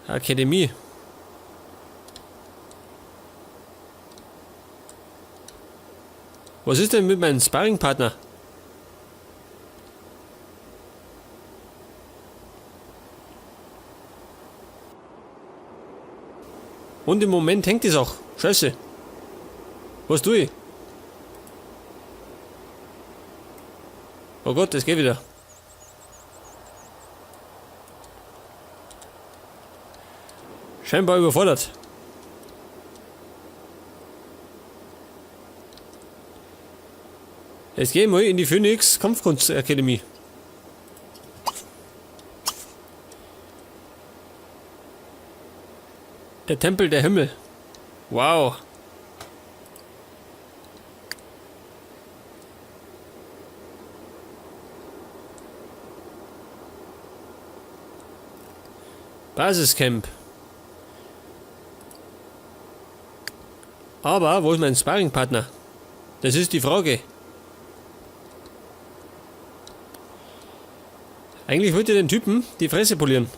Akademie. Was ist denn mit meinem Sparringpartner? Und im Moment hängt es auch. Scheiße. Was tue ich? Oh Gott, es geht wieder. Scheinbar überfordert. Jetzt gehen wir in die Phoenix Kampfkunstakademie. Der Tempel der Himmel. Wow. Basiscamp. Aber wo ist mein Sparringpartner? Das ist die Frage. Eigentlich wollte ich den Typen die Fresse polieren.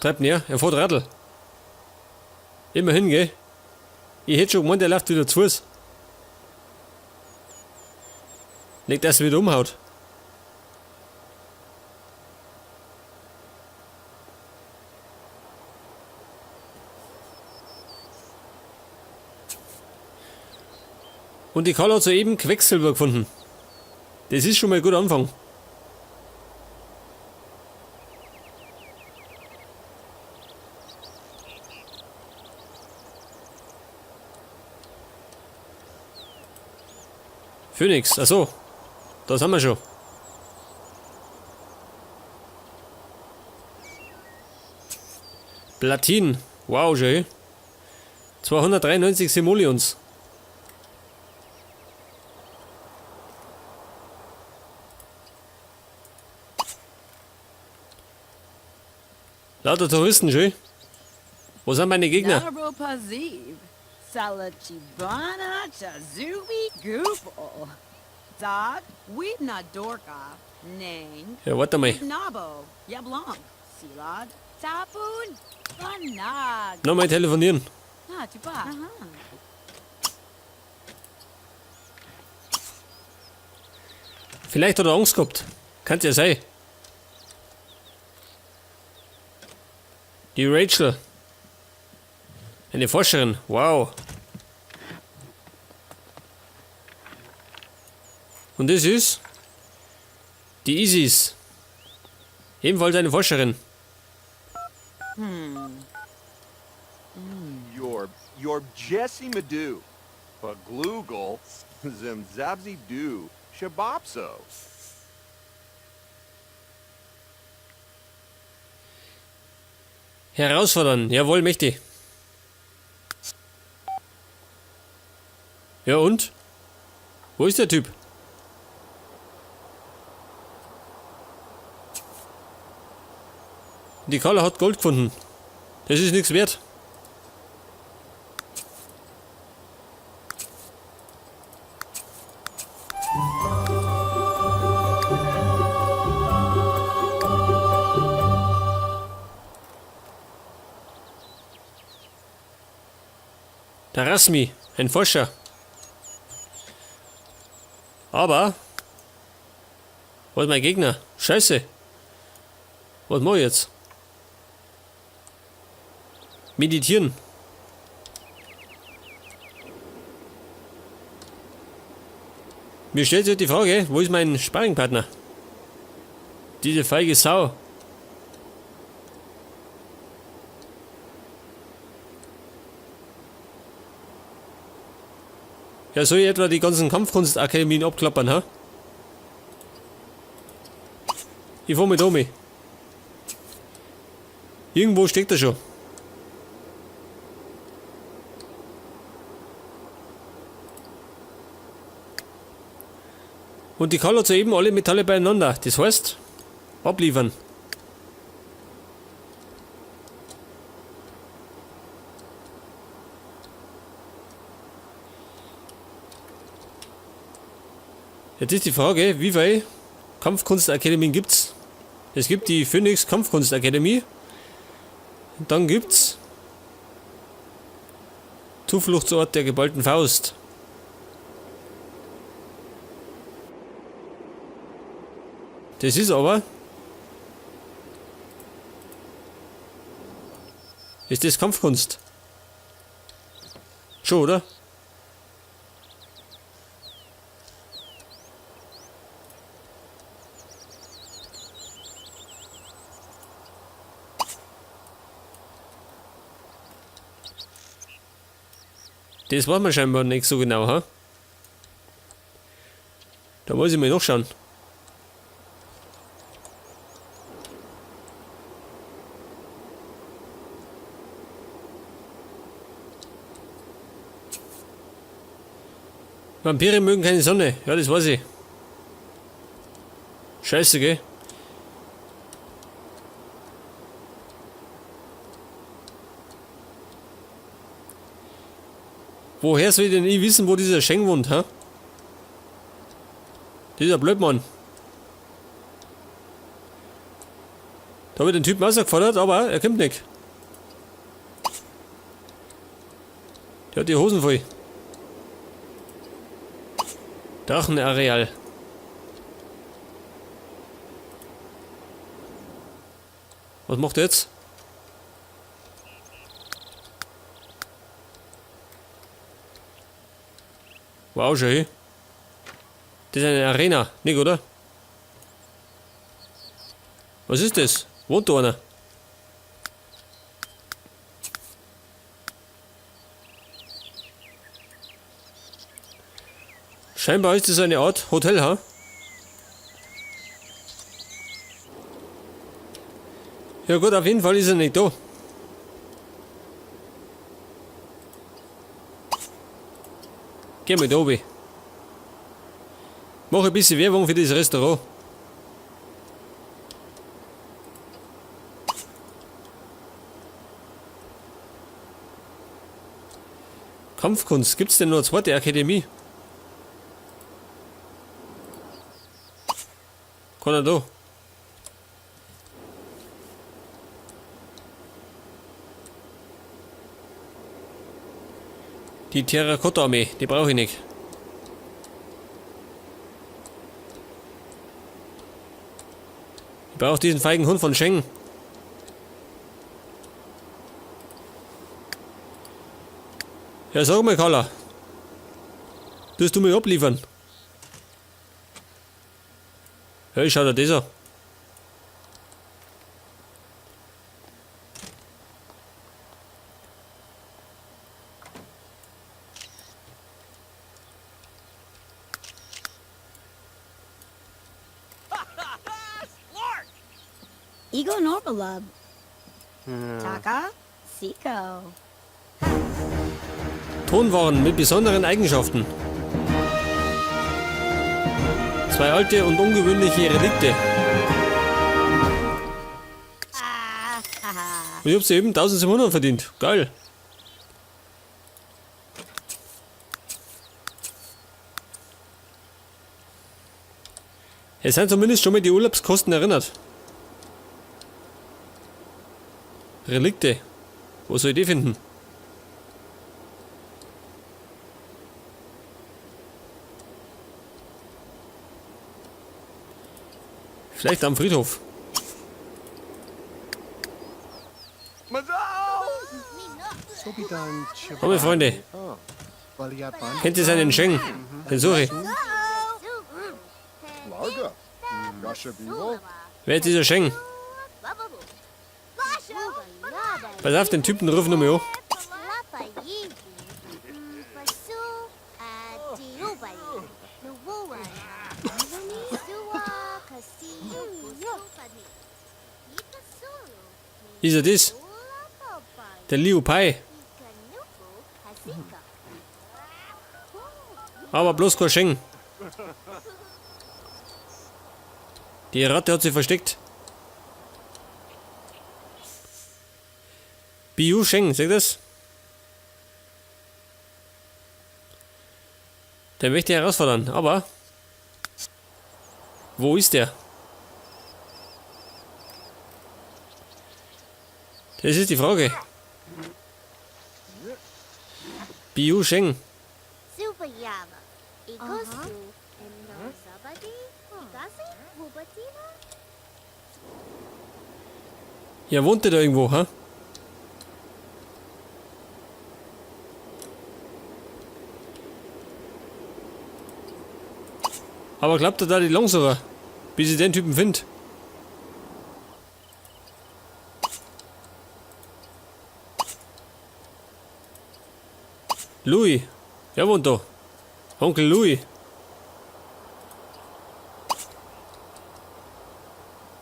Treibt näher, er fährt Radl. Immerhin, gell? Ich hätte schon gemeint, er läuft wieder zu Fuß. Nicht, dass er wieder umhaut. Und die Karl hat soeben Quecksilber gefunden. Das ist schon mal ein guter Anfang. Phoenix, achso. Das haben wir schon. Platin. Wow, schön. 293 Simoleons. Lauter Touristen, schön. Wo sind meine Gegner? Naropaziv, Salachibana Chazubi Goofle. Zog, Weebna Dorka, Nang, Ja, warte mal. Nabo, Yablonk, Silad, Tapun, Banag. Nochmal telefonieren. Na, Tupa. Vielleicht hat er Angst gehabt. Kann's ja sein. Die Rachel. Eine Forscherin. Wow. Und das ist die Isis. Ebenfalls eine Forscherin. Your Jesse Madu, Pagloogle, Zimzabzi Do, Shabopso. Herausfordern. Jawohl, mächtig. Ja und? Wo ist der Typ? Die Carla hat Gold gefunden. Das ist nichts wert. Der Rasmi, ein Forscher. Aber, wo ist mein Gegner? Scheiße. Was mach ich jetzt? Meditieren. Mir stellt sich die Frage, wo ist mein Sparringpartner? Diese feige Sau. Ja, soll ich etwa die ganzen Kampfkunstakademien abklappern, ha? Ich fahr mit Omi. Irgendwo steckt er schon. Und die Karl hat soeben alle Metalle beieinander. Das heißt, abliefern. Jetzt ist die Frage, wie viele Kampfkunstakademien gibt's? Es gibt die Phoenix Kampfkunstakademie. Und dann gibt's Zufluchtsort der geballten Faust. Das ist aber... Ist das Kampfkunst? Schon, oder? Das weiß man scheinbar nicht so genau, ha? Da muss ich mal nachschauen. Vampire mögen keine Sonne. Ja, das weiß ich. Scheiße, gell? Woher soll ich denn ich wissen, wo dieser Sheng wohnt, hä? Dieser Blödmann. Da habe ich den Typen rausgefordert, aber er kommt nicht. Der hat die Hosen voll. Drachenareal. Was macht er jetzt? Wow, schön. Das ist eine Arena, nicht, oder? Was ist das? Wohnt da einer? Scheinbar ist das eine Art Hotel, ha? Ja gut, auf jeden Fall ist er nicht da. Geh mal da oben. Mach ein bisschen Werbung für das Restaurant. Kampfkunst, gibt's denn noch eine zweite Akademie? Keiner da. Die Terrakotta-Armee, die brauche ich nicht. Ich brauche diesen feigen Hund von Sheng. Ja, sag mal, Carla. Tust du mich abliefern? Hey, schau dir das an. Ego Norbalub. Taka Siko. Tonwaren mit besonderen Eigenschaften. Zwei alte und ungewöhnliche Relikte. Und ich hab's eben 1700 verdient. Geil. Es sind zumindest schon mal die Urlaubskosten erinnert. Relikte. Wo soll ich die finden? Vielleicht am Friedhof. Komm, Freunde. Kennt ihr seinen Sheng? Den suche ich. Wer ist dieser Sheng? Pass auf, den Typen rufen wir mal an. Ist er das? Der Liu Pai. Aber bloß kein Sheng. Die Ratte hat sich versteckt. Biu Sheng, seht ihr das? Der möchte herausfordern, aber Wo ist der? Das ist die Frage. Biu Sheng. Ja, wohnt der da irgendwo, ha? Aber klappt er da die Langsamer, bis ich den Typen find? Louis, er wohnt da. Onkel Louis.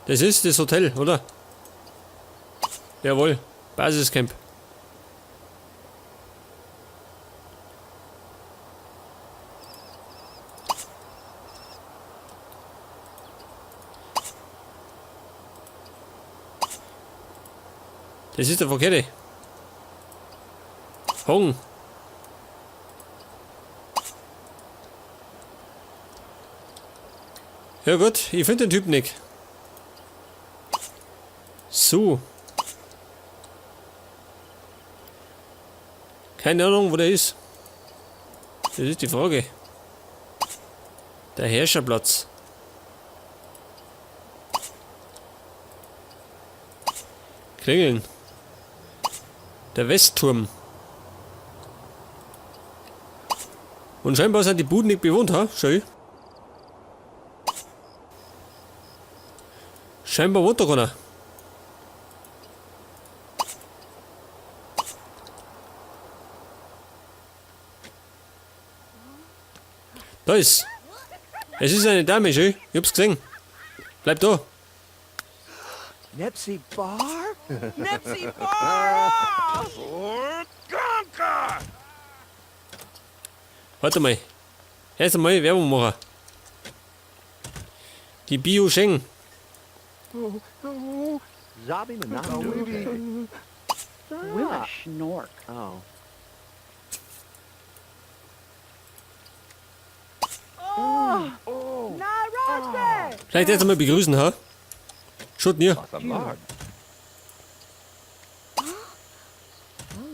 Das ist das Hotel, oder? Jawohl, Basiscamp. Das ist der verkehrte. Hong. Ja gut, ich finde den Typ nicht. So. Keine Ahnung, wo der ist. Das ist die Frage. Der Herrscherplatz. Klingeln. Der Westturm. Und scheinbar sind die Buden nicht bewohnt, ha? Schön. Scheinbar wohnt da keiner. Da ist. Es ist eine Dame, schön. Ich hab's gesehen. Bleib da. Nepsi Bar? Nepsi Bar! Gonka! Warte mal. Erst einmal Werbung machen. Die Bio Sheng. Zabi Manando. Willa Schnork. Oh. Vielleicht erst einmal begrüßen, ha? Schaut nie. Samar.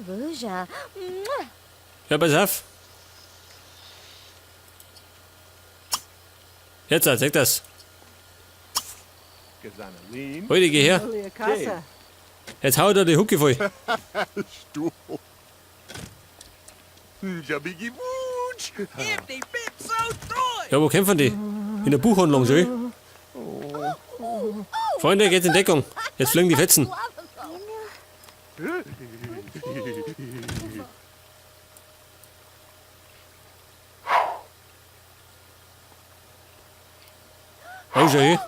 Ruja. Ja, pass auf. Jetzt, zeig das. Gazanalin. Heute, geh her. Casa. Jetzt hau da die Hucke voll. Stuhl. Jabigi Wooch. Ja, wo kämpfen die? In der Buchhandlung, schön. Freunde, geht's in Deckung. Jetzt fliegen die Fetzen. Oh, schön.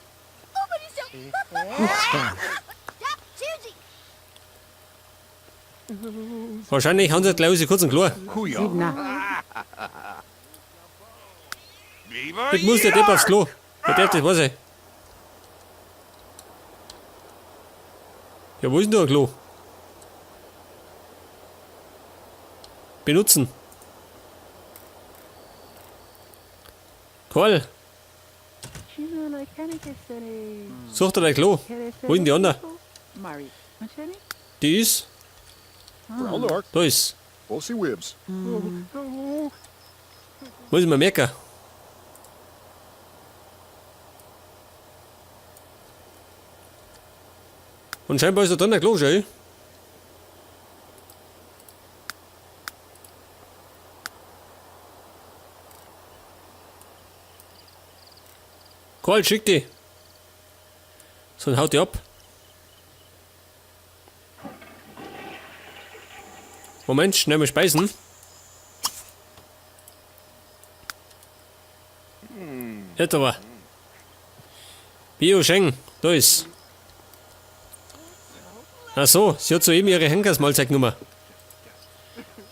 Wahrscheinlich haben sie gleich sie kurz ein Klo. Sidna. Jetzt muss der Depp aufs Klo. Der darf das weiß ich. Ja, wo ist denn da ein Klo? Benutzen. Karl, such dir dein Klo. Wo ist denn die andere? Die ist. Brown Da ist. Bossy Wibs. Muss ich mir merken. Und scheinbar ist da drin ein Klo, schön. Karl, schick die. Sonst haut die ab. Moment, schnell mal speisen. Jetzt aber. Bio Sheng, da ist. Ach so, sie hat soeben ihre Henkersmahlzeit genommen.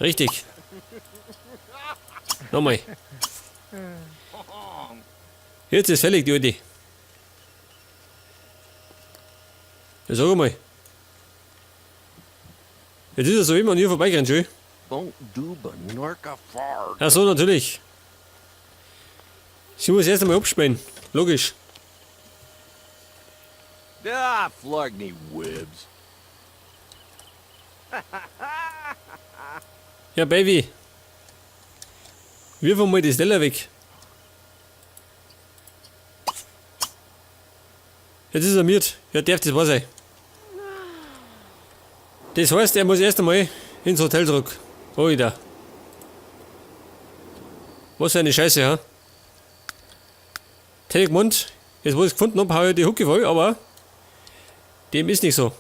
Richtig. Nochmal. Jetzt ist fällig, die Alte. Ja, sag einmal. Jetzt ist er soeben an ihr vorbeigerannt, schön. Don't do Benorca fart. Ach so, natürlich. Sie muss erst einmal absperren. Logisch. Ah, Flargny Wibs. Ja, Baby. Wirf mal das Teller weg. Jetzt ist er miert. Ja, darf das wahr sein. Das heißt, er muss erst einmal ins Hotel zurück. Oida. Was für eine Scheiße, ha? Hätte ich gemeint, jetzt wo ich es gefunden hab, hau ich die Hucke voll, aber dem ist nicht so.